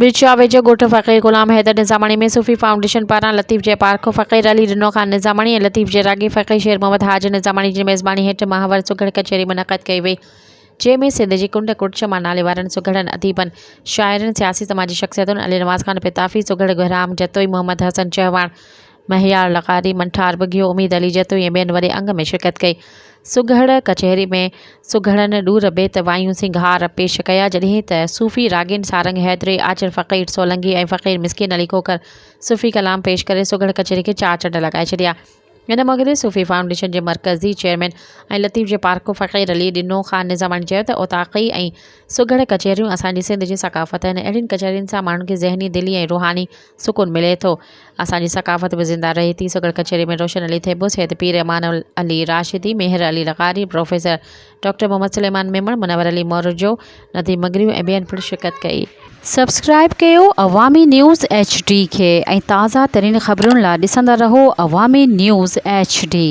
مرچا ويجهو ڳوٺ فقير غلام حيدر نظاماڻي ۾ صوفي فائونڊيشن پاران لطيف جي پارکو فقير علي ڏنو خان نظاماڻي ۽ لطيف جي راڳي فقير شير محمد حاج نظاماڻي جي ميزباني هيٺ ماهوار سگهڙ ڪچهري منعقد ڪئي وئي جنهن ۾ سنڌ جي ڪنڊ ڪڙڇ مان ناليوارن سگهڙن اديبن شاعرن سياسي سماجي شخصيتن علي نواز خان پتافي سگهڙ گهرام جتوئي محمد حسن چهواڻ مهيار لغاري، منٺار ٻگهيو، اميد علي جتوئي ۽ ٻين وڏي انگ ۾ شرڪت ڪئي. سگهڙ ڪچهري ۾ سگهڙن ڏور بيت، وايون سينگار پيش ڪيا، جڏهن ته صوفي راڳين سارنگ حيدري، آچر فقير سولنگي ۽ فقير مسڪين علي کوکر صوفي ڪلام پيش ڪري سگهڙ ڪچهري کي چار چنڊ لڳائي ڇڏيا. ان موقعي تي صوفي فائونڊيشن جي مرڪزي چيئرمين ۽ لطيف جي پارکو فقير علي ڏنو خان نظاماڻي چيو ته اوطاقي ۽ سگهڙ ڪچهريون اسان جي سنڌ جي ثقافت آهن، اهڙين ڪچهرين سان ماڻهن کي ذهني، دلي ۽ روحاني سڪون ملي ٿو، اسان جي ثقافت به زنده رهي ٿي، سگهڙ ڪچهري ۾ روشن علي ٿيٻو، سيد پير امان علي راشدي، ميهر علي لغاري، پروفيسر ڊاڪٽر محمد سليمان ميمڻ، منور علي مورجو، نديم مڱريو ۽ ٻين پڻ شرڪت ڪئي. سبسڪرائيب ڪيو عوامي نيوز ايڇ ڊي کي ۽ تازه ترين خبرن لا ڏسندا رهو عوامي نيوز ايڇ ڊي.